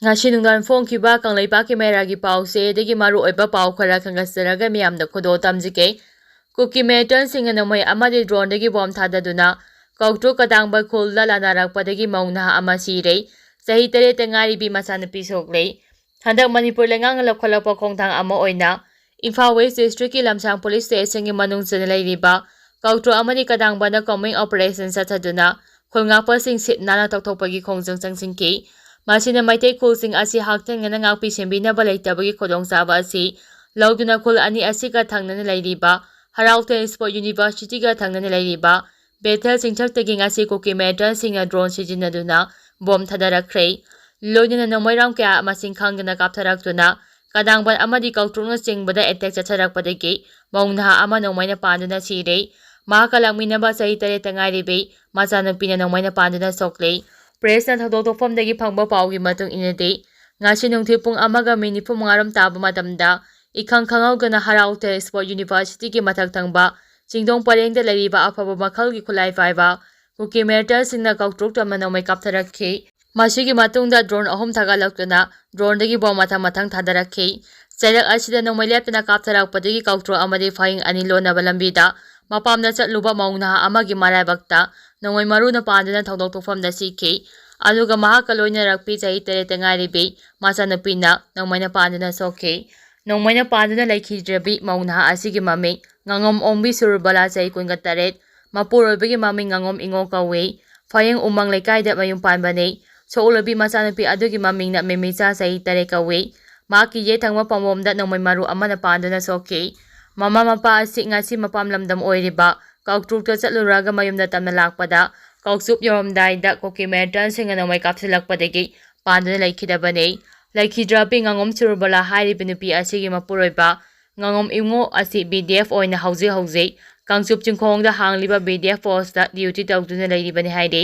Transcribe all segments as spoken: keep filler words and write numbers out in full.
ꯉꯁꯤ ꯅꯨꯡꯗꯥꯡ ꯐꯣꯡꯈꯤꯕ ꯀꯪꯂꯩꯄꯥꯛꯀꯤ ꯃꯩꯔꯥꯒꯤ ꯄꯥꯎꯁꯦ ꯑꯗꯒꯤ ꯃꯔꯨꯑꯣꯏꯕ ꯄꯥꯎ ꯈꯔ ꯈꯪꯒꯠꯆꯔꯒ ꯃꯤꯌꯥꯝꯗ ꯈꯨꯗꯣꯜ ꯇꯝꯖꯒꯦ꯫ ꯀꯨꯀꯤ ꯃꯤꯂꯤꯇꯦꯟꯁꯤꯡꯅ ꯅꯣꯡꯃꯩ ꯑꯃꯗꯤ ꯗ꯭ꯔꯣꯟꯗꯒꯤ ꯕꯣꯝ ꯊꯥꯗꯗꯨꯅ ꯀꯧꯇ꯭ꯔꯨꯛ ꯀꯗꯥꯡꯕ ꯈꯨꯜꯗ ꯂꯥꯟꯅꯔꯛꯄꯗꯒꯤ ꯃꯧ ꯅꯍꯥ ꯑꯃ ꯁꯤꯔꯦ꯫ ꯆꯍꯤ ꯇꯔꯦꯠꯇ ꯉꯥꯏꯔꯤꯕꯤ ꯃꯆꯥꯅꯨꯄꯤ ꯁꯣꯛꯂꯦ꯫ ꯍꯟꯗꯛ ꯃꯅꯤꯄꯨꯔ ꯂꯩꯉꯥꯛꯅ ꯂꯧꯈꯠꯂꯛꯄ ꯈꯣꯡꯊꯥꯡ ꯑꯃ ꯑꯣꯏꯅ ꯏꯝꯐꯥꯜ ꯋꯦꯁ ꯗꯤꯁꯇ꯭ꯔꯤꯛꯀꯤ ꯂꯝꯁꯥꯡ ꯄꯨꯂꯤꯁ ꯁ꯭ꯇꯦꯁꯟꯒꯤ ꯃꯅꯨꯡ ꯆꯟꯅ ꯂꯩꯔꯤꯕ ꯀꯧꯇ꯭ꯔꯨꯛ ꯑꯃꯗꯤ ꯀꯗꯥꯡꯕꯅ ꯀꯣꯝꯕꯤꯡ ꯑꯣꯄꯔꯦꯁꯟ ꯆꯠꯊꯗꯨꯅ ꯈꯨꯜ ꯉꯥꯛꯄꯁꯤꯡ ꯁꯤꯠ ꯅꯥꯟꯅ ꯇꯧꯊꯣꯛꯄꯒꯤ ꯈꯣꯡꯖꯪ ꯆꯪꯁꯤꯟꯈꯤ꯫ ꯃꯁꯤꯅ ꯃꯩꯇꯩ ꯈꯨꯜꯁꯤꯡ ꯑꯁꯤ ꯍꯛꯊꯦꯡꯅꯅ ꯉꯥꯛꯄꯤ ꯁꯦꯟꯕꯤꯅꯕ ꯂꯩꯇꯕꯒꯤ ꯈꯨꯗꯣꯡꯆꯥꯕ ꯑꯁꯤ ꯂꯧꯗꯨꯅ ꯈꯨꯜ ꯑꯅꯤ ꯑꯁꯤꯒ ꯊꯪꯅꯅ ꯂꯩꯔꯤꯕ ꯍꯔꯥꯎ ꯇ꯭ꯔꯥꯟꯁꯄꯣꯔꯠ ꯌꯨꯅꯤꯚꯔꯁꯤꯇꯤꯒ ꯊꯪꯅꯅ ꯂꯩꯔꯤꯕ ꯕꯦꯊꯦꯜ ꯆꯤꯡꯊꯛꯇꯒꯤ ꯉꯁꯤ ꯀꯨꯀꯤ ꯃꯤꯂꯤꯇꯦꯟꯁꯤꯡꯅ ꯗ꯭ꯔꯣꯟ ꯁꯤꯖꯤꯟꯅꯗꯨꯅ ꯕꯣꯝ ꯊꯥꯗꯔꯛꯈ꯭ꯔꯦ꯫ ꯂꯣꯏꯅꯅ ꯅꯣꯡꯃꯩꯔꯥꯎ ꯀꯌꯥ ꯃꯁꯤꯡ ꯈꯪꯗꯅ ꯀꯥꯞꯊꯔꯛꯇꯨꯅ ꯀꯗꯥꯡꯕꯟ ꯑꯃꯗꯤ ꯀꯧꯇ꯭ꯔꯨꯛꯅꯆꯤꯡꯕꯗ ꯑꯦꯇꯦꯛ ꯆꯠꯊꯔꯛꯄꯗꯒꯤ ꯃꯧ ꯅꯍꯥ ꯑꯃ ꯅꯣꯡꯃꯩꯅ ꯄꯥꯟꯗꯨꯅ ꯁꯤꯔꯦ꯫ ꯃꯍꯥꯛꯀ ꯂꯥꯛꯃꯤꯟꯅꯕ ꯆꯍꯤ ꯇꯔꯦꯠꯇ ꯉꯥꯏꯔꯤꯕꯤ ꯃꯆꯥꯅꯨꯄꯤꯅ ꯅꯣꯡꯃꯩꯅ ꯄꯥꯟꯗꯨꯅ ꯁꯣꯛꯂꯦ꯫ ꯄ꯭ꯔꯦꯁꯅ ꯊꯧꯗꯣꯛ ꯊꯣꯛꯐꯝꯗꯒꯤ ꯐꯪꯕ ꯄꯥꯎꯒꯤ ꯃꯇꯨꯡ ꯏꯟꯅꯗꯤ, ꯉꯁꯤ ꯅꯨꯡꯊꯤꯜ ꯄꯨꯡ ꯑꯃꯒ ꯃꯤꯅꯤꯠ ꯅꯤꯐꯨ ꯃꯉꯥꯔꯣꯝ ꯇꯥꯕ ꯃꯇꯝꯗ ꯏꯈꯪ ꯈꯪꯍꯧꯗꯅ ꯍꯔꯥꯎ ꯇ꯭ꯔꯥꯟꯁꯄꯣꯔꯠ ꯌꯨꯅꯤꯚꯔꯁꯤꯇꯤꯒꯤ ꯃꯊꯛ ꯊꯪꯕ ꯆꯤꯡꯗꯣꯡ ꯄꯔꯦꯡꯗ ꯂꯩꯔꯤꯕ ꯑꯐꯕ ꯃꯈꯜꯒꯤ ꯈꯨꯠꯂꯥꯏ ꯄꯥꯏꯕ ꯀꯨꯀꯤ ꯃꯤꯂꯤꯇꯦꯟꯁꯤꯡꯅ ꯀꯧꯇ꯭ꯔꯨꯛ ꯇꯝꯅ ꯅꯣꯡꯃꯩ ꯀꯥꯞꯊꯔꯛꯈꯤ꯫ ꯃꯁꯤꯒꯤ ꯃꯇꯨꯡꯗ ꯗ꯭ꯔꯣꯟ ꯑꯍꯨꯝ ꯊꯥꯒꯠꯂꯛꯇꯨꯅ ꯗ꯭ꯔꯣꯟꯗꯒꯤ ꯕꯣꯝ ꯃꯊꯪ ꯃꯊꯪ ꯊꯥꯗꯔꯛꯈꯤ꯫ ꯆꯩꯔꯛ ꯑꯁꯤꯗ ꯅꯣꯡꯃꯩ ꯂꯦꯞꯇꯅ ꯀꯥꯞꯊꯔꯛꯄꯗꯒꯤ ꯀꯧꯇ꯭ꯔꯨꯛ ꯑꯃꯗꯤ ꯐꯌꯦꯡ ꯑꯅꯤ ꯂꯣꯟꯅꯕ ꯂꯝꯕꯤꯗ ꯃꯄꯥꯝꯗ ꯆꯠꯂꯨꯕ ꯃꯧ ꯅꯍꯥ ꯑꯃꯒꯤ ꯃꯔꯥꯏꯕꯛꯇ ꯅꯣꯡꯃꯩ ꯃꯔꯨꯅ ꯄꯥꯟꯗꯨꯅ ꯊꯧꯗꯣꯛ ꯊꯣꯛꯐꯝꯗ ꯁꯤꯈꯤ꯫ ꯑꯗꯨꯒ ꯃꯍꯥꯛꯀ ꯂꯣꯏꯅꯔꯛꯄꯤ ꯆꯍꯤ ꯇꯔꯦꯠꯇ ꯉꯥꯏꯔꯤꯕꯤ ꯃꯆꯥꯅꯨꯄꯤꯅ ꯅꯣꯡꯃꯩꯅ ꯄꯥꯟꯗꯨꯅ ꯁꯣꯛꯈꯤ꯫ ꯅꯣꯡꯃꯩꯅ ꯄꯥꯟꯗꯨꯅ ꯂꯩꯈꯤꯗ꯭ꯔꯕꯤ ꯃꯧ ꯅꯍꯥ ꯑꯁꯤꯒꯤ ꯃꯃꯤꯡ ꯉꯥꯉꯣꯝ ꯑꯣꯡꯕꯤ ꯁꯨꯔꯨꯕꯂꯥ, ꯆꯍꯤ ꯀꯨꯟꯒ ꯇꯔꯦꯠ, ꯃꯄꯨꯔꯣꯏꯕꯒꯤ ꯃꯃꯤꯡ ꯉꯥꯉꯣꯝ ꯏꯉꯣ ꯀꯧꯏ꯫ ꯐꯌꯦꯡ ꯎꯃꯪ ꯂꯩꯀꯥꯏꯗ ꯃꯌꯨꯝ ꯄꯥꯟꯕꯅꯤ꯫ ꯁꯣꯛꯂꯕꯤ ꯃꯆꯥꯅꯨꯄꯤ ꯑꯗꯨꯒꯤ ꯃꯃꯤꯡꯅ ꯃꯦꯃꯤꯆꯥ, ꯆꯍꯤ ꯇꯔꯦꯠ ꯀꯧꯏ꯫ ꯃꯍꯥꯛꯀꯤ ꯌꯦꯠ ꯊꯪꯕ ꯄꯥꯝꯕꯣꯝꯗ ꯅꯣꯡꯃꯩ ꯃꯔꯨ ꯑꯃꯅ ꯄꯥꯟꯗꯨꯅ ꯁꯣꯛꯈꯤ꯫ ꯃꯃꯥ ꯃꯄꯥ ꯑꯁꯤ ꯉꯁꯤ ꯃꯄꯥꯝ ꯂꯝꯗꯝ ꯑꯣꯏꯔꯤꯕ ꯀꯧꯇ꯭ꯔꯨꯛꯇ ꯆꯠꯂꯨꯔꯒ ꯃꯌꯨꯝꯗ ꯇꯝꯅ ꯂꯥꯛꯄꯗ ꯀꯧꯆꯨꯞ ꯌꯧꯔꯝꯗꯥꯏꯗ ꯀꯨꯀꯤ ꯃꯤꯂꯤꯇꯦꯟꯁꯤꯡꯅ ꯅꯣꯡꯃꯩ ꯀꯥꯞꯁꯤꯜꯂꯛꯄꯗꯒꯤ ꯄꯥꯟꯗꯨꯅ ꯂꯩꯈꯤꯗꯕꯅꯤ꯫ ꯂꯩꯈꯤꯗ꯭ꯔꯕꯤ ꯉꯥꯉꯣꯝ ꯁꯨꯔꯨꯕꯂꯥ ꯍꯥꯏꯔꯤꯕ ꯅꯨꯄꯤ ꯑꯁꯤꯒꯤ ꯃꯄꯨꯔꯣꯏꯕ ꯉꯥꯉꯣꯝ ꯏꯉꯣ ꯑꯁꯤ ꯕꯤ ꯗꯤ ꯑꯦꯐ ꯑꯣꯏꯅ ꯍꯧꯖꯤꯛ ꯍꯧꯖꯤꯛ ꯀꯥꯡꯆꯨꯞ ꯆꯤꯡꯈꯣꯡꯗ ꯍꯥꯡꯂꯤꯕ B D F post duty ꯇꯧꯗꯨꯅ ꯂꯩꯔꯤꯕꯅꯤ ꯍꯥꯏꯔꯤ꯫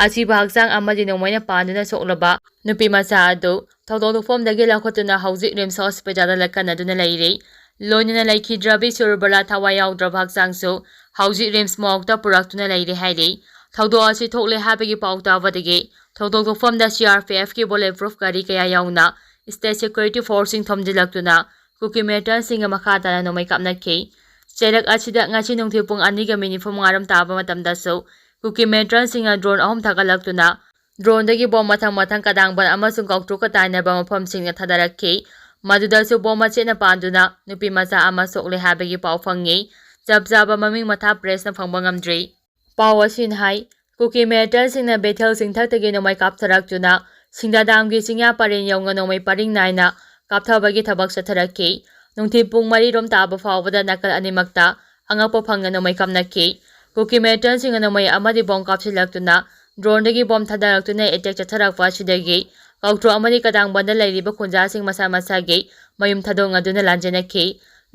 ꯑꯁꯤꯕ ꯍꯛꯆꯥꯡ ꯑꯃꯗꯤ ꯅꯣꯡꯃꯩꯅ ꯄꯥꯟꯗꯨꯅ ꯁꯣꯛꯂꯕ ꯅꯨꯄꯤ ꯃꯆꯥ ꯑꯗꯨ ꯊꯧꯗꯣꯛ ꯊꯣꯛꯐꯝꯗꯒꯤ ꯂꯧꯈꯠꯇꯨꯅ ꯍꯧꯖꯤꯛ ꯔꯤꯝꯁ ꯍꯣꯁꯄꯤꯇꯥꯜꯗ ꯂꯥꯏꯀꯠꯅꯗꯨꯅ ꯂꯩꯔꯤ꯫ ꯂꯣꯏꯅꯅ ꯂꯩꯈꯤꯗ꯭ꯔꯕꯤ ꯁꯨꯔꯨꯕꯂꯥ ꯊꯋꯥꯏ ꯌꯥꯎꯗ꯭ꯔꯕ ꯍꯛꯆꯥꯡꯁꯨ ꯍꯧꯖꯤꯛ ꯔꯤꯝꯁ ꯃꯣꯔꯒꯇ ꯄꯨꯔꯛꯇꯨꯅ ꯂꯩꯔꯦ ꯍꯥꯏꯔꯤ꯫ ꯊꯧꯗꯣꯛ ꯑꯁꯤ ꯊꯣꯛꯂꯦ ꯍꯥꯏꯕꯒꯤ ꯄꯥꯎ ꯇꯥꯕꯗꯒꯤ ꯊꯧꯗꯣꯛ ꯊꯣꯛꯐꯝꯗ C R P F ꯀꯤ bullet proof ꯒꯥꯔꯤ ꯀꯌꯥ ꯌꯥꯎꯅ state security force ꯁꯤꯡ ꯊꯣꯝꯖꯤꯜꯂꯛꯇꯨꯅ ꯀꯨꯀꯤ militant ꯁꯤꯡꯅ ꯃꯈꯥ ꯇꯥꯅ ꯅꯣꯡꯃꯩ ꯀꯥꯞꯅꯈꯤ꯫ ꯆꯩꯔꯛ ꯑꯁꯤꯗ ꯉꯁꯤ ꯅꯨꯡꯊꯤꯜ ꯄꯨꯡ ꯑꯅꯤꯒ ꯃꯤꯅꯤꯠ ꯅꯤꯐꯨ ꯃꯉꯥ ꯔꯣꯝ ꯇꯥꯕ ꯃꯇꯝꯗꯁꯨ ꯀꯨꯀꯤ militant ꯁꯤꯡꯅ drone ꯑꯍꯨꯝ ꯊꯥꯒꯠꯂꯛꯇꯨꯅ drone ꯗꯒꯤ bomb ꯃꯊꯪ ꯃꯊꯪ ꯀꯗꯥꯡꯕꯟ ꯑꯃꯁꯨꯡ ꯀꯧꯇ꯭ꯔꯨꯛꯀ ꯇꯥꯏꯅꯕ ꯃꯐꯝꯁꯤꯡꯗ ꯊꯥꯗꯔꯛꯈꯤ꯫ ꯃꯗꯨꯗꯁꯨ bomb ꯃꯆꯦꯠꯅ ꯄꯥꯟꯗꯨꯅ ꯅꯨꯄꯤ ꯃꯆꯥ ꯑꯃ ꯁꯣꯛꯂꯦ ꯍꯥꯏꯕꯒꯤ ꯄꯥꯎ ꯐꯪꯉꯤ꯫ ꯆꯞ ꯆꯥꯕ ꯃꯃꯤꯡ ꯃꯊꯥ press ꯅ ꯐꯪꯕ ꯉꯝꯗ꯭ꯔꯤ꯫ ꯄꯥꯎ ꯑꯁꯤꯅ ꯍꯥꯏ, ꯀꯨꯀꯤ militant ꯁꯤꯡꯅ ꯕꯦꯊꯦꯜ ꯆꯤꯡꯊꯛꯇꯒꯤ ꯅꯣꯡꯃꯩ ꯀꯥꯞꯊꯔꯛꯇꯨꯅ ꯁꯤꯡꯗꯥ ꯗꯥꯝꯒꯤ ꯆꯤꯡꯌꯥ ꯄꯔꯦꯡ ꯌꯧꯅ ꯅꯣꯡꯃꯩ ꯄꯔꯤꯡ ꯅꯥꯏꯅ ꯀꯥꯞꯊꯕꯒꯤ ꯊꯕꯛ ꯆꯠꯊꯔꯛꯈꯤ꯫ ꯅꯨꯡꯊꯤꯜ ꯄꯨꯡ ꯃꯔꯤ ꯔꯣꯝ ꯇꯥꯕ ꯐꯥꯎꯕꯗ ꯅꯥꯀꯜ ꯑꯅꯤꯃꯛꯇ ꯑꯉꯛꯄ ꯐꯪꯅ ꯅꯣꯡꯃꯩ ꯀꯥꯞꯅꯈꯤ꯫ ꯀꯨꯀꯤ militant ꯁꯤꯡꯅ ꯅꯣꯡꯃꯩ ꯑꯃꯗꯤ bomb ꯀꯥꯞꯁꯤꯜꯂꯛꯇꯨꯅ drone ꯗꯒꯤ bomb ꯊꯥꯗꯔꯛꯇꯨꯅ attack ꯆꯠꯊꯔꯛꯄ ꯑꯁꯤꯗꯒꯤ ꯀꯧꯇ꯭ꯔꯨ ꯑꯃꯗꯤ ꯀꯗꯥꯡꯕꯟꯗ ꯂꯩꯔꯤꯕ ꯈꯨꯟꯖꯥꯁꯤꯡ ꯃꯁꯥ ꯃꯁꯥꯒꯤ ꯃꯌꯨꯝ ꯊꯥꯗꯣꯛꯅꯗꯨꯅ ꯂꯥꯟꯖꯦꯟꯅꯈꯤ꯫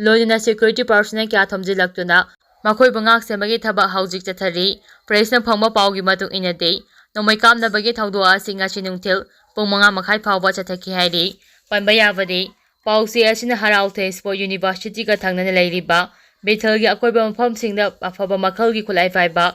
ꯂꯣꯏꯅꯅ security personnel ꯀꯌꯥ ꯊꯣꯝꯖꯤꯜꯂꯛꯇꯨꯅ ꯃꯈꯣꯏꯕꯨ ꯉꯥꯛ ꯁꯦꯟꯕꯒꯤ ꯊꯕꯛ ꯍꯧꯖꯤꯛ ꯆꯠꯊꯔꯤ꯫ Press ꯅ ꯐꯪꯕ ꯄꯥꯎꯒꯤ ꯃꯇꯨꯡ ꯏꯟꯅꯗꯤ, ꯅꯣꯡꯃꯩ ꯀꯥꯞꯅꯕꯒꯤ ꯊꯧꯗꯣꯛ ꯑꯁꯤ ꯉꯁꯤ ꯅꯨꯡꯊꯤꯜ ꯄꯨꯡ ꯃꯉꯥ ꯃꯈꯥꯏ ꯐꯥꯎꯕ ꯆꯠꯊꯈꯤ ꯍꯥꯏꯔꯤ꯫ ꯄꯟꯕ ꯌꯥꯕꯗꯤ, ꯄꯥꯎꯆꯦ ꯑꯁꯤꯅ ꯍꯔꯥꯎ ꯊꯣꯏ Sport University ꯒ ꯊꯪꯅꯅ ꯂꯩꯔꯤꯕ ꯕꯦꯊꯦꯜꯒꯤ ꯑꯀꯣꯏꯕ ꯃꯐꯝꯁꯤꯡꯗ ꯑꯐꯕ ꯃꯈꯜꯒꯤ ꯈꯨꯠꯂꯥꯏ ꯄꯥꯏꯕ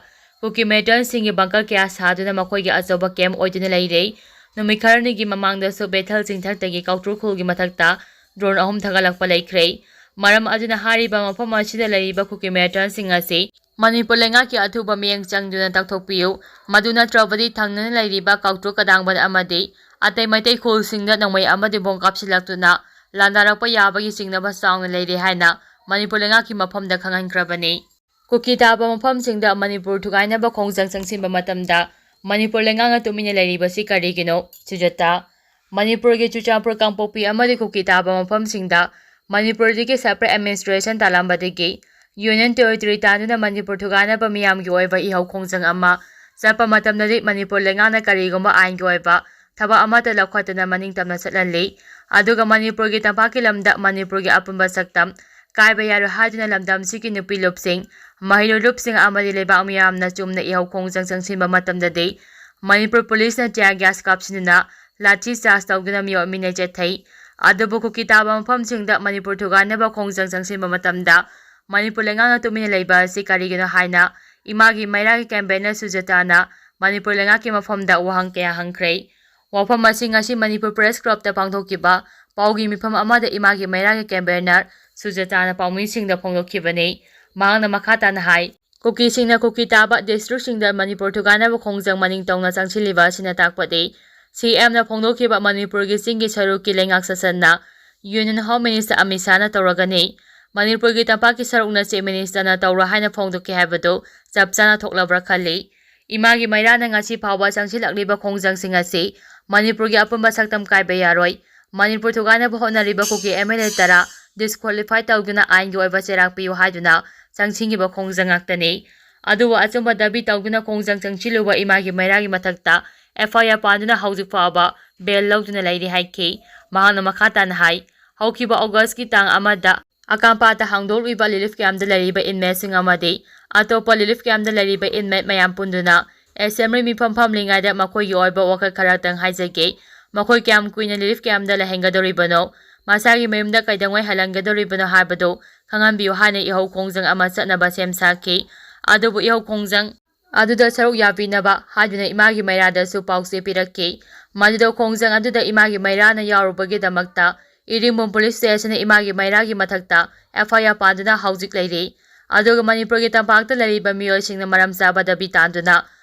ꯀꯨꯀꯤ militant ꯁꯤꯡꯒꯤ bunker ꯀꯌꯥ ꯁꯥꯗꯨꯅ ꯃꯈꯣꯏꯒꯤ ꯑꯆꯧꯕ camp ꯑꯣꯏꯗꯨꯅ ꯂꯩꯔꯦ꯫ ꯅꯨꯃꯤꯠ ꯈꯔꯅꯤꯒꯤ ꯃꯃꯥꯡꯗꯁꯨ ꯕꯦꯊꯦꯜ ꯆꯤꯡꯊꯛꯇꯒꯤ ꯀꯧꯇ꯭ꯔꯨ ꯈꯨꯜꯒꯤ ꯃꯊꯛꯇ drone ꯑꯍꯨꯝ ꯊꯥꯒꯠꯂꯛꯄ ꯂꯩꯈ꯭ꯔꯦ꯫ ꯃꯔꯝ ꯑꯗꯨꯅ ꯍꯥꯏꯔꯤꯕ ꯃꯐꯝ ꯑꯁꯤꯗ ꯂꯩꯔꯤꯕ ꯀꯨꯀꯤ militant ꯁꯤꯡ ꯑꯁꯤ ꯃꯅꯤꯄꯨꯔ ꯂꯩꯉꯥꯛꯀꯤ ꯑꯊꯨꯕ ꯃꯤꯠꯌꯦꯡ ꯆꯪꯗꯨꯅ ꯇꯧꯊꯣꯛꯄꯤꯌꯨ꯫ ꯃꯗꯨ ꯅꯠꯇ꯭ꯔꯕꯗꯤ ꯊꯪꯅꯅ ꯂꯩꯔꯤꯕ ꯀꯧꯇ꯭ꯔꯨ ꯀꯗꯥꯡꯕꯟ ꯑꯃꯗꯤ ꯑꯇꯩ ꯃꯩꯇꯩ ꯈꯨꯜꯁꯤꯡꯗ ꯅꯣꯡꯃꯩ ꯑꯃꯗꯤ bomb ꯀꯥꯞꯁꯤꯜꯂꯛꯇꯨꯅ ꯂꯥꯟꯗꯥꯔꯛꯄ ꯌꯥꯕꯒꯤ ꯆꯤꯡꯅꯕ ꯆꯥꯎꯅ ꯂꯩꯔꯦ ꯍꯥꯏꯅ ꯃꯅꯤꯄꯨꯔ ꯂꯩꯉꯥꯛꯀꯤ ꯃꯐꯝꯗ ꯈꯪꯍꯟꯈ꯭ꯔꯕꯅꯤ꯫ ꯀꯨꯀꯤ ꯇꯥꯕ ꯃꯐꯝꯁꯤꯡꯗ ꯃꯅꯤꯄꯨꯔ ꯊꯨꯒꯥꯏꯅꯕ ꯈꯣꯡꯖꯪ ꯆꯪꯁꯤꯟꯕ ꯃꯇꯝꯗ ꯃꯅꯤꯄꯨꯔ ꯂꯩꯉꯥꯛꯅ ꯇꯨꯃꯤꯟꯅ ꯂꯩꯔꯤꯕꯁꯤ ꯀꯔꯤꯒꯤꯅꯣ? ꯁꯨꯖꯥꯇꯥ꯫ ꯃꯅꯤꯄꯨꯔꯒꯤ ꯆꯨꯔꯆꯥꯟꯄꯨꯔ, ꯀꯥꯡꯄꯣꯛꯄꯤ ꯑꯃꯗꯤ ꯀꯨꯀꯤ ꯇꯥꯕ ꯃꯐꯝꯁꯤꯡꯗ ꯃꯅꯤꯄꯨꯔꯗꯒꯤ separate administration ꯇꯥꯂꯝꯕꯗꯒꯤ Union Territory ꯇꯥꯟꯗꯨꯅ Manipur ꯊꯨꯒꯥꯏꯅꯕ ꯃꯤꯌꯥꯝꯒꯤ ꯑꯣꯏꯕ ꯏꯍꯧ ꯈꯣꯡꯖꯪ ꯑꯃ ꯆꯠꯄ ꯃꯇꯝꯗꯗꯤ ꯃꯅꯤꯄꯨꯔ ꯂꯩꯉꯥꯛꯅ ꯀꯔꯤꯒꯨꯝꯕ ꯑꯥꯏꯟꯒꯤ ꯑꯣꯏꯕ ꯊꯕꯛ ꯑꯃꯠꯇ ꯂꯧꯈꯠꯇꯅ ꯃꯅꯤꯡ ꯇꯝꯅ ꯆꯠꯍꯜꯂꯤ꯫ ꯑꯗꯨꯒ ꯃꯅꯤꯄꯨꯔꯒꯤ ꯇꯝꯄꯥꯛꯀꯤ ꯂꯝꯗ ꯃꯅꯤꯄꯨꯔꯒꯤ ꯑꯄꯨꯟꯕ ꯁꯛꯇꯝ ꯀꯥꯏꯕ ꯌꯥꯔꯣꯏ ꯍꯥꯏꯗꯨꯅ ꯂꯝꯗꯝꯁꯤꯒꯤ ꯅꯨꯄꯤ ꯂꯨꯞꯁꯤꯡ, ꯃꯍꯩꯔꯣꯏ ꯂꯨꯞꯁꯤꯡ ꯑꯃꯗꯤ ꯂꯩꯕꯥꯛ ꯃꯤꯌꯥꯝꯅ ꯆꯨꯝꯅ ꯏꯍꯧ ꯈꯣꯡꯖꯪ ꯆꯪꯁꯤꯟꯕ ꯃꯇꯝꯗꯗꯤ ꯃꯅꯤꯄꯨꯔ police ꯅ tear gas ꯀꯥꯞꯁꯤꯟꯗꯨꯅ ꯂꯥꯊꯤ ꯆꯥꯔꯖ ꯇꯧꯗꯨꯅ ꯃꯤꯑꯣꯠ ꯃꯤꯅꯩ ꯆꯠꯊꯩ꯫ ꯑꯗꯨꯕꯨ ꯀꯨꯀꯤ ꯇꯥꯕ ꯃꯐꯝꯁꯤꯡꯗ ꯃꯅꯤꯄꯨꯔ ꯊꯨꯒꯥꯏꯅꯕ ꯈꯣꯡꯖꯪ ꯆꯪꯁꯤꯟꯕ ꯃꯇꯝꯗ ꯃꯅꯤꯄꯨꯔ ꯂꯩꯉꯥꯛꯅ ꯇꯨꯃꯤꯟꯅ ꯂꯩꯕ ꯑꯁꯤ ꯀꯔꯤꯒꯤꯅꯣ ꯍꯥꯏꯅ ꯏꯃꯥꯒꯤ ꯃꯩꯔꯥꯒꯤ campaign ꯅ ꯁꯨꯖꯥꯇꯥꯅ ꯃꯅꯤꯄꯨꯔ ꯂꯩꯉꯥꯛꯀꯤ ꯃꯐꯝꯗ ꯋꯥꯍꯪ ꯀꯌꯥ ꯍꯪꯈ꯭ꯔꯦ꯫ ꯋꯥꯐꯝ ꯑꯁꯤ ꯉꯁꯤ ꯃꯅꯤꯄꯨꯔ ꯄ꯭ꯔꯦꯁ ꯀ꯭ꯂꯕꯇ ꯄꯥꯡꯊꯣꯛꯈꯤꯕ ꯄꯥꯎꯒꯤ ꯃꯤꯐꯝ ꯑꯃꯗ ꯏꯃꯥꯒꯤ ꯃꯩꯔꯥꯒꯤ ꯀꯟꯚꯦꯅꯔ ꯁꯨꯖꯇꯥꯅ ꯄꯥꯎꯃꯤꯁꯤꯡꯗ ꯐꯣꯡꯗꯣꯛꯈꯤꯕꯅꯤ꯫ ꯃꯍꯥꯛꯅ ꯃꯈꯥ ꯇꯥꯅ ꯍꯥꯏ, ꯀꯨꯀꯤꯁꯤꯡꯅ ꯀꯨꯀꯤ ꯇꯥꯕ ꯗꯤꯁꯇ꯭ꯔꯤꯛꯁꯤꯡꯗ ꯃꯅꯤꯄꯨꯔ ꯊꯨꯒꯥꯏꯅꯕ ꯈꯣꯡꯖꯪ ꯃꯅꯤꯡ ꯇꯧꯅ ꯆꯪꯁꯤꯜꯂꯤꯕ ꯑꯁꯤꯅ ꯇꯥꯛꯄꯗꯤ ꯁꯤ ꯑꯦꯝꯅ ꯐꯣꯡꯗꯣꯛꯈꯤꯕ ꯃꯅꯤꯄꯨꯔꯒꯤ ꯆꯤꯡꯒꯤ ꯁꯔꯨꯛꯀꯤ ꯂꯩꯉꯥꯛ ꯁꯥꯁꯟꯅ ꯌꯨꯅꯤꯌꯟ ꯍꯣꯝ ꯃꯤꯅꯤꯁꯇꯔ ꯑꯃꯤꯠ ꯁꯥꯍꯅ ꯇꯧꯔꯒꯅꯤ꯫ ꯃꯅꯤꯄꯨꯔꯒꯤ ꯇꯝꯄꯥꯛꯀꯤ ꯁꯔꯨꯛꯅ ꯆꯤꯐ ꯃꯤꯅꯤꯁꯇꯔꯅ ꯇꯧꯔꯣꯏ ꯍꯥꯏꯅ ꯐꯣꯡꯗꯣꯛꯈꯤ ꯍꯥꯏꯕꯗꯨ ꯆꯞ ꯆꯥꯅ ꯊꯣꯛꯂꯕ꯭ꯔꯥ ꯈꯜꯂꯤ꯫ ꯏꯃꯥꯒꯤ ꯃꯩꯔꯥꯅ ꯉꯁꯤ ꯐꯥꯎꯕ ꯆꯪꯁꯤꯜꯂꯛꯂꯤꯕ ꯈꯣꯡꯖꯪꯁꯤꯡ ꯑꯁꯤ ꯃꯅꯤꯄꯨꯔꯒꯤ ꯑꯄꯨꯟꯕ ꯁꯛꯇꯝ ꯀꯥꯏꯕ ꯌꯥꯔꯣꯏ꯫ ꯃꯅꯤꯄꯨꯔ ꯊꯨꯒꯥꯏꯅꯕ ꯍꯣꯠꯅꯔꯤꯕ ꯀꯨꯀꯤ ꯑꯦꯝ ꯑꯦꯜ ꯑꯦ ꯇꯔꯥ ꯗꯤꯁꯀ꯭ꯋꯥꯂꯤꯐꯥꯏ ꯇꯧꯗꯨꯅ ꯑꯥꯏꯟꯒꯤ ꯑꯣꯏꯕ ꯆꯩꯔꯥꯛ ꯄꯤꯌꯨ ꯍꯥꯏꯗꯨꯅ ꯆꯪꯁꯤꯟꯈꯤꯕ ꯈꯣꯡꯖꯪ ꯉꯥꯛꯇꯅꯤ꯫ ꯑꯗꯨꯕꯨ ꯑꯆꯨꯝꯕ ꯗꯥꯕꯤ ꯇꯧꯗꯨꯅ ꯈꯣꯡꯖꯪ ꯆꯪꯁꯤꯜꯂꯨꯕ ꯏꯃꯥꯒꯤ ꯃꯩꯔꯥꯒꯤ ꯃꯊꯛꯇ ꯑꯦꯐ ꯑꯥꯏ ꯑꯥꯔ ꯄꯥꯟꯗꯨꯅ ꯍꯧꯖꯤꯛ ꯐꯥꯎꯕ ꯕꯦꯜ ꯂꯧꯗꯨꯅ ꯂꯩꯔꯤ ꯍꯥꯏꯈꯤ꯫ ꯃꯍꯥꯛꯅ ꯃꯈꯥ ꯇꯥꯅ ꯍꯥꯏ, ꯍꯧꯈꯤꯕ ꯑꯣꯒꯁꯀꯤ ꯇꯥꯡ ꯑꯃꯗ ꯑꯀꯥꯝꯄꯥꯠꯇ ꯍꯥꯡꯗꯣꯛꯂꯤꯕ ꯔꯤꯂꯤꯐ ꯀꯦꯝꯞꯇ ꯂꯩꯔꯤꯕ ꯏꯟꯃꯦꯠꯁꯤꯡ ꯑꯃꯗꯤ ꯑꯇꯣꯞꯄ ꯔꯤꯂꯤꯐ ꯀꯦꯝꯞꯇ ꯂꯩꯔꯤꯕ ꯏꯟꯃꯦꯠ ꯃꯌꯥꯝ ꯄꯨꯟꯗꯨꯅ ꯑꯦꯁꯦꯝꯕ꯭ꯂꯤ ꯃꯤꯐꯝ ꯐꯝꯂꯤꯉꯩꯗ ꯃꯈꯣꯏꯒꯤ ꯑꯣꯏꯕ ꯋꯥꯈꯜ ꯈꯔꯇꯪ ꯍꯥꯏꯖꯒꯦ꯫ ꯃꯈꯣꯏ ꯀꯌꯥꯝ ꯀꯨꯏꯅ ꯔꯤꯂꯤꯐ ꯀꯦꯝꯞꯇ ꯂꯩꯍꯟꯒꯗꯧꯔꯤꯕꯅꯣ, ꯃꯁꯥꯒꯤ ꯃꯌꯨꯝꯗ ꯀꯩꯗꯧꯉꯩ ꯍꯜꯍꯟꯒꯗꯧꯔꯤꯕꯅꯣ ꯍꯥꯏꯕꯗꯨ ꯈꯪꯍꯟꯕꯤꯌꯨ ꯍꯥꯏꯅ ꯏꯍꯧ ꯈꯣꯡꯖꯪ ꯑꯃ ꯆꯠꯅꯕ ꯁꯦꯝ ꯁꯥꯈꯤ꯫ ꯑꯗꯨꯕꯨ ꯏꯍꯧ ꯈꯣꯡꯖꯪ ꯑꯗꯨꯗ ꯁꯔꯨꯛ ꯌꯥꯕꯤꯅꯕ ꯍꯥꯏꯗꯨꯅ ꯏꯃꯥꯒꯤ ꯃꯩꯔꯥꯗꯁꯨ ꯄꯥꯎꯆꯦ ꯄꯤꯔꯛꯈꯤ꯫ ꯃꯗꯨꯗ ꯈꯣꯡꯖꯪ ꯑꯗꯨꯗ ꯏꯃꯥꯒꯤ ꯃꯩꯔꯥꯅ ꯌꯥꯎꯔꯨꯕꯒꯤꯗꯃꯛꯇ ꯏꯔꯤꯡꯕꯝ ꯄꯨꯂꯤꯁ ꯁ꯭ꯇꯦꯁꯟꯅ ꯏꯃꯥꯒꯤ ꯃꯩꯔꯥꯒꯤ ꯃꯊꯛꯇ ꯑꯦꯐ ꯑꯥꯏ ꯑꯥꯔ ꯄꯥꯟꯗꯨꯅ ꯍꯧꯖꯤꯛ ꯂꯩꯔꯤ꯫ ꯑꯗꯨꯒ ꯃꯅꯤꯄꯨꯔꯒꯤ ꯇꯝꯄꯥꯛꯇ ꯂꯩꯔꯤꯕ ꯃꯤꯑꯣꯏꯁꯤꯡꯅ ꯃꯔꯝ ꯆꯥꯕ ꯗꯥꯕꯤ ꯇꯥꯟꯗꯨꯅ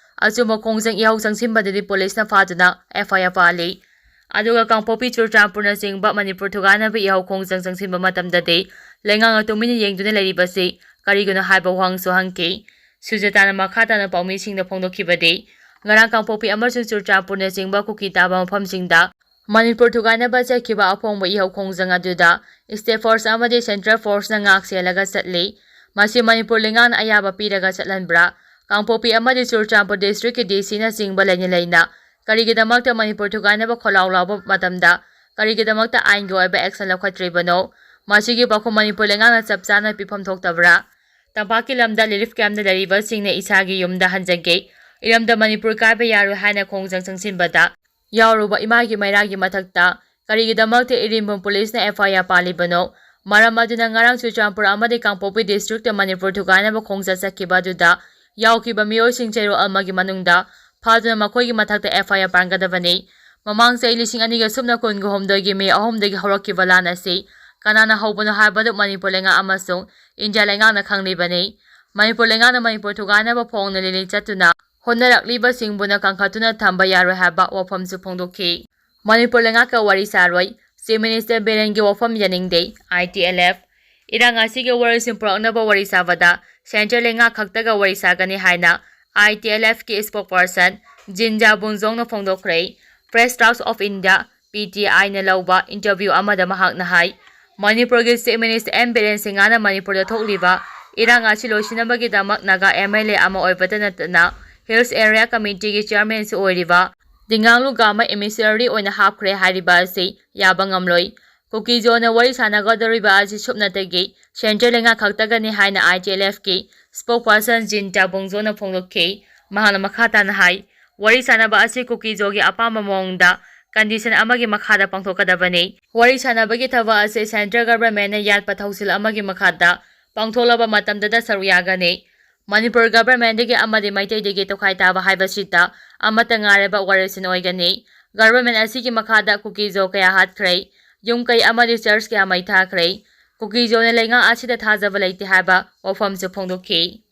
ꯑꯆꯨꯝꯕ ꯈꯣꯡꯖꯪ ꯏꯍꯧ ꯆꯪꯁꯤꯟꯕꯗꯗꯤ ꯄꯨꯂꯤꯁꯅ ꯐꯥꯗꯨꯅ ꯑꯦꯐ ꯑꯥꯏ ꯑꯥꯔ ꯄꯥꯜꯂꯤ꯫ ꯑꯗꯨꯒ ꯀꯥꯡꯄꯣꯛꯄꯤ, ꯆꯨꯔꯆꯥꯟꯄꯨꯔꯅꯆꯤꯡꯕ ꯃꯅꯤꯄꯨꯔ ꯊꯨꯒꯥꯏꯅꯕ ꯏꯍꯧ ꯈꯣꯡꯖꯪ ꯆꯪꯁꯤꯟꯕ ꯃꯇꯝꯗꯗꯤ ꯂꯩꯉꯥꯛꯅ ꯇꯨꯃꯤꯟꯅ ꯌꯦꯡꯗꯨꯅ ꯂꯩꯔꯤꯕꯁꯤ ꯀꯔꯤꯒꯤꯅꯣ ꯍꯥꯏꯕ ꯋꯥꯍꯪꯁꯨ ꯍꯪꯈꯤ꯫ ꯁꯨꯖꯇꯥꯅ ꯃꯈꯥ ꯇꯥꯅ ꯄꯥꯎꯃꯤꯁꯤꯡꯗ ꯐꯣꯡꯗꯣꯛꯈꯤꯕꯗꯤ, ꯉꯔꯥꯡ ꯀꯥꯡꯄꯣꯛꯄꯤ ꯑꯃꯁꯨꯡ ꯆꯨꯔꯆꯥꯟꯄꯨꯔꯅꯆꯤꯡꯕ ꯀꯨꯀꯤ ꯇꯥꯕ ꯃꯐꯝꯁꯤꯡꯗ ꯃꯅꯤꯄꯨꯔ ꯊꯨꯒꯥꯏꯅꯕ ꯆꯠꯈꯤꯕ ꯑꯐꯣꯡꯕ ꯏꯍꯧ ꯈꯣꯡꯖꯪ ꯑꯗꯨꯗ ꯁ꯭ꯇꯦꯠ ꯐꯣꯔꯁ ꯑꯃꯗꯤ ꯁꯦꯟꯇ꯭ꯔꯦꯜ ꯐꯣꯔꯁꯅ ꯉꯥꯛ ꯁꯦꯜꯂꯒ ꯆꯠꯂꯤ꯫ ꯃꯁꯤ ꯃꯅꯤꯄꯨꯔ ꯂꯩꯉꯥꯛꯅ ꯑꯌꯥꯕ ꯄꯤꯔꯒ ꯆꯠꯍꯟꯕ꯭ꯔꯥ? ꯀꯥꯡꯄꯣꯛꯄꯤ ꯑꯃꯗꯤ ꯆꯨꯔꯆꯥꯟꯄꯨꯔ ꯗꯤꯁꯇ꯭ꯔꯤꯛꯀꯤ ꯗꯤ ꯁꯤꯅꯆꯤꯡꯕ ꯂꯩꯅ ꯂꯩꯅ ꯀꯔꯤꯒꯤꯗꯃꯛꯇ ꯃꯅꯤꯄꯨꯔ ꯊꯨꯒꯥꯏꯅꯕ ꯈꯣꯜꯂꯥꯎ ꯂꯥꯎꯕ ꯃꯇꯝꯗ ꯀꯔꯤꯒꯤꯗꯃꯛꯇ ꯑꯥꯏꯟꯒꯤ ꯑꯣꯏꯕ ꯑꯦꯛꯁꯟ ꯂꯧꯈꯠꯇ꯭ꯔꯤꯕꯅꯣ? ꯃꯁꯤꯒꯤ ꯄꯥꯎꯈꯨꯝ ꯃꯅꯤꯄꯨꯔ ꯂꯩꯉꯥꯛꯅ ꯆꯞ ꯆꯥꯅ ꯄꯤꯐꯝ ꯊꯣꯛꯇꯕ꯭ꯔꯥ? ꯇꯝꯄꯥꯛꯀꯤ ꯂꯝꯗ ꯔꯤꯂꯤꯐ ꯀꯦꯝꯞꯇ ꯂꯩꯔꯤꯕꯁꯤꯡꯅ ꯏꯁꯥꯒꯤ ꯌꯨꯝꯗ ꯍꯟꯖꯒꯦ, ꯏꯔꯝꯗ ꯃꯅꯤꯄꯨꯔ ꯀꯥꯏꯕ ꯌꯥꯔꯣꯏ ꯍꯥꯏꯅ ꯈꯣꯡꯖꯪ ꯆꯪꯁꯤꯟꯕꯗ ꯌꯥꯎꯔꯨꯕ ꯏꯃꯥꯒꯤ ꯃꯩꯔꯥꯒꯤ ꯃꯊꯛꯇ ꯀꯔꯤꯒꯤꯗꯃꯛꯇ ꯏꯔꯤꯡꯕꯝ ꯄꯨꯂꯤꯁꯅ ꯑꯦꯐ ꯑꯥꯏ ꯑꯥꯔ ꯄꯥꯜꯂꯤꯕꯅꯣ? ꯃꯔꯝ ꯑꯗꯨꯅ ꯉꯔꯥꯡ ꯆꯨꯔꯆꯥꯟꯄꯨꯔ ꯑꯃꯗꯤ ꯀꯥꯡꯄꯣꯛꯄꯤ ꯗꯤꯁꯇ꯭ꯔꯤꯛꯇ ꯃꯅꯤꯄꯨꯔ ꯊꯨꯒꯥꯏꯅꯕ ꯈꯣꯡꯆꯠ ꯆꯠꯈꯤꯕ ꯑꯗꯨꯗ ꯌꯥꯎꯈꯤꯕ ꯃꯤꯑꯣꯏꯁꯤꯡ ꯆꯌꯣꯜ ꯑꯃꯒꯤ ꯃꯅꯨꯡꯗ ꯐꯥꯗꯨꯅ ꯃꯈꯣꯏꯒꯤ ꯃꯊꯛꯇ F I R ꯄꯥꯟꯒꯗꯕꯅꯤ꯫ ꯃꯃꯥꯡ ꯆꯍꯤ ꯂꯤꯁꯤꯡ ꯑꯅꯤꯒ ꯁꯨꯞꯅ ꯀꯨꯟꯒ ꯍꯨꯝꯗꯣꯏꯒꯤ ꯃꯦ ꯑꯍꯨꯝꯗꯒꯤ ꯍꯧꯔꯛꯈꯤꯕ ꯂꯥꯟ ꯑꯁꯤ ꯀꯅꯥꯅ ꯍꯧꯕꯅꯣ ꯍꯥꯏꯕꯗꯨ ꯃꯅꯤꯄꯨꯔ ꯂꯩꯉꯥꯛ ꯑꯃꯁꯨꯡ ꯏꯟꯗꯤꯌꯥ ꯂꯩꯉꯥꯛꯅ ꯈꯪꯂꯤꯕꯅꯤ꯫ ꯃꯅꯤꯄꯨꯔ ꯂꯩꯉꯥꯛꯅ ꯃꯅꯤꯄꯨꯔ ꯊꯨꯒꯥꯏꯅꯕ ꯐꯣꯡꯅ ꯂꯤꯂꯤ ꯆꯠꯇꯨꯅ ꯍꯣꯠꯅꯔꯛꯂꯤꯕꯁꯤꯡꯕꯨꯅ ꯀꯟꯈꯠꯇꯨꯅ ꯊꯝꯕ ꯌꯥꯔꯣꯏ ꯍꯥꯏꯕ ꯋꯥꯐꯝꯁꯨ ꯐꯣꯡꯗꯣꯛꯈꯤ꯫ ꯃꯅꯤꯄꯨꯔ ꯂꯩꯉꯥꯛꯀ ꯋꯥꯔꯤ ꯁꯥꯔꯣꯏ, Chief Minister ꯕꯤꯔꯦꯟꯒꯤ ꯋꯥꯐꯝ ꯌꯥꯅꯤꯡꯗꯦ, I T L F꯫ ꯏꯔꯥꯡ ꯑꯁꯤꯒꯤ ꯋꯥꯔꯣꯜꯁꯤꯡ ꯄꯨꯔꯛꯅꯕ ꯋꯥꯔꯤ ꯁꯥꯕꯗ central ꯂꯩꯉꯥꯛ ꯈꯛꯇꯒ ꯋꯥꯔꯤ ꯁꯥꯒꯅꯤ ꯍꯥꯏꯅ I T L Fꯀꯤ spokesperson ꯖꯤꯟꯖꯥ ꯕꯨꯡꯖꯣꯡꯅ ꯐꯣꯡꯗꯣꯛꯈ꯭ꯔꯦ꯫ Press Trust of India, P T Iꯅ ꯂꯧꯕ interview ꯑꯃꯗ ꯃꯍꯥꯛꯅ ꯍꯥꯏ, ꯃꯅꯤꯄꯨꯔꯒꯤ Chief Minister ꯑꯦꯟ ꯕꯤꯔꯦꯟ ꯁꯤꯡꯍꯅ ꯃꯅꯤꯄꯨꯔꯗ ꯊꯣꯛꯂꯤꯕ ꯏꯔꯥꯡ ꯑꯁꯤ ꯂꯣꯏꯁꯤꯟꯅꯕꯒꯤꯗꯃꯛ ꯅꯥꯒꯥ M L A ꯑꯃ ꯑꯣꯏꯕꯇ ꯅꯠꯇꯅ Hills Area Committeeꯒꯤ chairmanꯁꯨ ꯑꯣꯏꯔꯤꯕ ꯗꯤꯉꯥꯡꯂꯨ ꯒꯥꯃ emissary ꯑꯣꯏꯅ ꯍꯥꯞꯈ꯭ꯔꯦ ꯍꯥꯏꯔꯤꯕ ꯑꯁꯤ ꯌꯥꯕ ꯉꯝꯂꯣꯏ꯫ ꯀꯨꯀꯤꯖꯣꯅ ꯋꯥꯔꯤ ꯁꯥꯟꯅꯒꯗꯧꯔꯤꯕ ꯑꯁꯤ ꯁꯨꯞꯅꯇꯒꯤ central ꯂꯩꯉꯥꯛ ꯈꯛꯇꯒꯅꯤ ꯍꯥꯏꯅ I T L Fꯀꯤ spokesperson ꯖꯤꯟꯖꯥ ꯕꯨꯡꯖꯣꯡꯅ ꯐꯣꯡꯗꯣꯛꯈꯤ꯫ ꯃꯍꯥꯛꯅ ꯃꯈꯥ ꯇꯥꯅ ꯍꯥꯏ, ꯋꯥꯔꯤ ꯁꯥꯟꯅꯕ ꯑꯁꯤ ꯀꯨꯀꯤꯖꯣꯒꯤ ꯑꯄꯥꯝꯕ ꯃꯑꯣꯡꯗ condition ꯑꯃꯒꯤ ꯃꯈꯥꯗ ꯄꯥꯡꯊꯣꯛꯀꯗꯕꯅꯤ꯫ ꯋꯥꯔꯤ ꯁꯥꯟꯅꯕꯒꯤ ꯊꯕꯛ ꯑꯁꯤ central governmentꯅ ꯌꯥꯠꯄ ꯊꯧꯁꯤꯜ ꯑꯃꯒꯤ ꯃꯈꯥꯗ ꯄꯥꯡꯊꯣꯛꯂꯕ ꯃꯇꯝꯗꯗ ꯁꯔꯨꯛ ꯌꯥꯒꯅꯤ꯫ ꯃꯅꯤꯄꯨꯔ governmentꯗꯒꯤ ꯑꯃꯗꯤ ꯃꯩꯇꯩꯗꯒꯤ ꯇꯣꯈꯥꯏ ꯇꯥꯕ ꯍꯥꯏꯕꯁꯤꯗ ꯑꯃꯠꯇ ꯉꯥꯏꯔꯕ ꯋꯥꯔꯣꯏꯁꯤꯟ ꯑꯣꯏꯒꯅꯤ꯫ Government ꯑꯁꯤꯒꯤ ꯃꯈꯥꯗ ꯀꯨꯀꯤꯖꯣ ꯀꯌꯥ ꯍꯥꯠꯈ꯭ꯔꯦ, ꯌꯨꯝ ꯀꯩ ꯑꯃꯗꯤ church ꯀꯌꯥ ꯃꯩ ꯊꯥꯈ꯭ꯔꯦ꯫ ꯀꯨꯀꯤꯖꯣꯅ ꯂꯩꯉꯥꯛ ꯑꯁꯤꯗ ꯊꯥꯖꯕ ꯂꯩꯇꯦ ꯍꯥꯏꯕ ꯋꯥꯐꯝꯁꯨ ꯐꯣꯡꯗꯣꯛꯈꯤ꯫